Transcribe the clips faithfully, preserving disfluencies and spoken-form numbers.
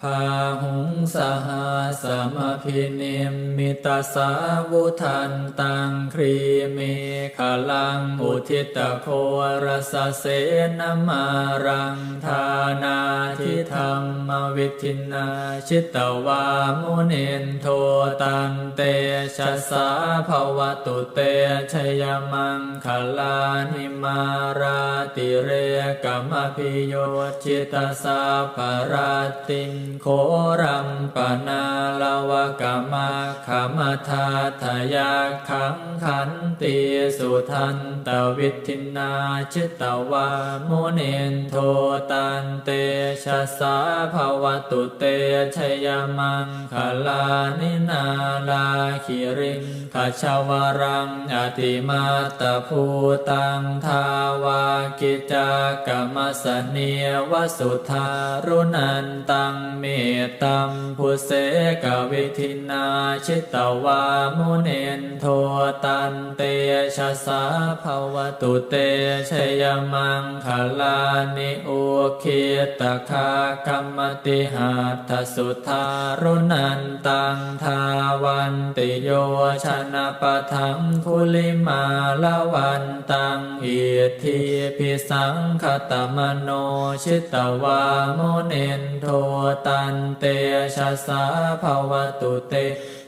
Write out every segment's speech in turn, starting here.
Bāhuṃ sahassamabhinimmitasāvudhantaṃ, grīmekhalaṃ uditaghorasasenamāraṃ, dānādidhammavidhinā jitavā munindo, tantejasā bhavatu te jayamaṅgalāni. Mārātirekamabhiyujjhitasabbarattiṃ, ghorampanāḷavakamakkhamathaddhayakkhaṃ, khantīsudantavidhinā jitavā munindo, tantejasā bhavatu te jayamaṅgalāni. Nāḷāgiriṃ gajavaraṃ atimattabhūtaṃ, dāvaggicakkamasanīva sudāruṇantaṃ, mettambusekavidhinā jitavā munindo, tantejasā bhavatu te jayamaṅgalāni. Ukkhittakhaggamatihatthasudāruṇantaṃ, dhāvantiyojanapathaṅgulimālavantaṃ, iddhībhisaṅkhatamano jitavā munindo, tantejasā bhavatu te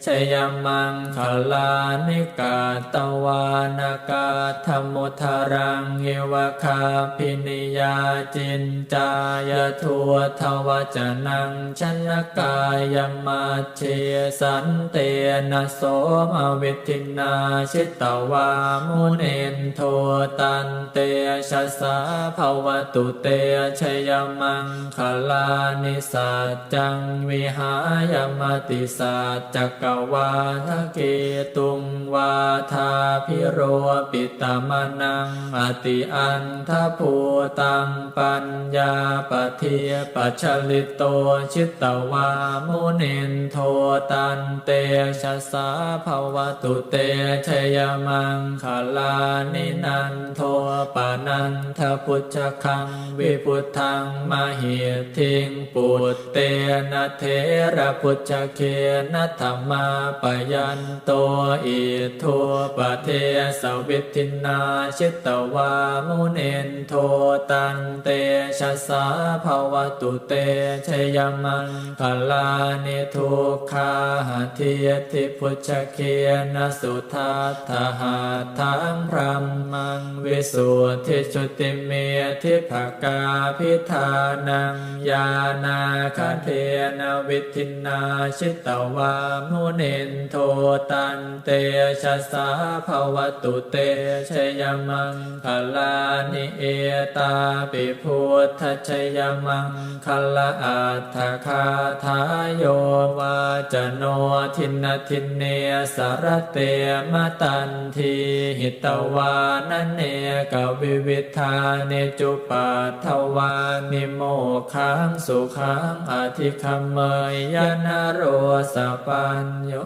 jayamaṅgalāni. Katvāna kaṭṭhamudaraṃ iva gabbhinīyā, ciñcāya duṭṭhavacanaṃ janakāyamajjhe, santena somavidhinā jitavā munindo, tantejasā bhavatu te jayamaṅgalāni. Saccaṃ vihāya matisaccakavādaketuṃ, vādābhiropitamanaṃ atiandhabhūtaṃ, paññāpadīpajalito jitavā munindo, tantejasā bhavatu te jayamaṅgalāni. Nandopanandabhujagaṃ vibudhaṃ mahiddhiṃ, puttena therabhujagena damāpayanto, iddhūpadesavidhinā jitavā munindo, tantejasā bhavatu te jayamaṅgalāni. Duggāhadiṭṭhibhujagena sudaṭṭhahatthaṃ, brahmaṃ visuddhijutimiddhibakābhidhānaṃ, ñāṇāgadena vidhinā jitavā munindo, tantejasā bhavatu te jayamaṅgalāni. Etāpi buddhajayamaṅ galaaṭṭhagāthā, yo vācano dinadine sarate matandī, hitvānanekavividhāni cupaddavāni, mokkhaṃ sukhaṃ adhigameyya naro sapañño.